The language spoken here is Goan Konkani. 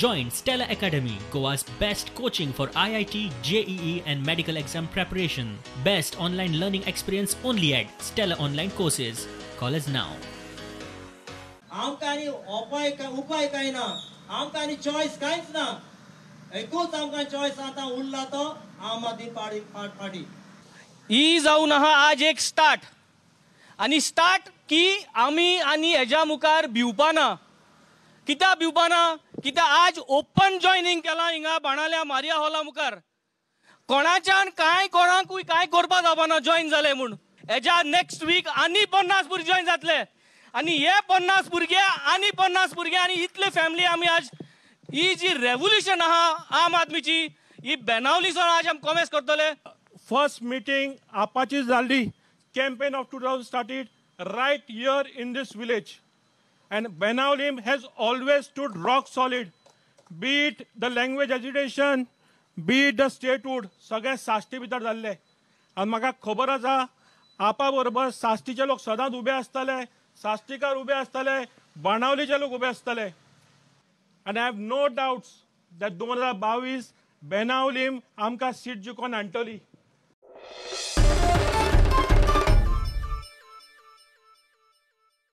Join Stella Academy, Goa's best coaching for IIT, JEE and medical exam preparation. Best online learning experience only at Stella Online Courses. Call us now. आमकां आनी उपाय उपाय कांय ना, आमकां आनी चॉयस कांयच ना. एकूच आमकां चॉयस आतां उरला तो आम आदमी पार्टी. ही जावन आहा आज एक स्टार्ट, आनी स्टार्ट की आमी आनी हेज्या मुखार भिवपा ना. कित्याक भिवपा ना? कित्याक आज ओपन जॉयनींग केलां हिंगा बाणाल्या मारिया हॉला मुखार. कोणाच्यान कांय कोणाकूय कांय करपा जावपाना जॉयन जाले म्हूण. हेज्या नेक्स्ट वीक आनी 50 भुरगे जॉयन जातले, आनी हे 50 भुरगे आनी 50 भुरगे आनी इतले फॅमिली आमी आज ही जी रेवोल्युशन आहा आम आदमीची ही बेनावली आज आमी कॉमेस करतले. फर्स्ट मिटींग आपाची जाल्ली, campaign of 2000 started right here in this village, and Benaulim has always stood rock solid, be it the language agitation, be it the statehood, सगळे साश्टी भितर जाल्ले. आनी म्हाका खबर आसा आपा बरोबर साश्टीचे लोक सदांच उबे आसताले, साश्टीकार उबे आसताले, बाणावलीचे लोक उबे आसताले. आनी I have no doubts that 2022 Benaulim आमकां सीट जिखोवन हाडटली.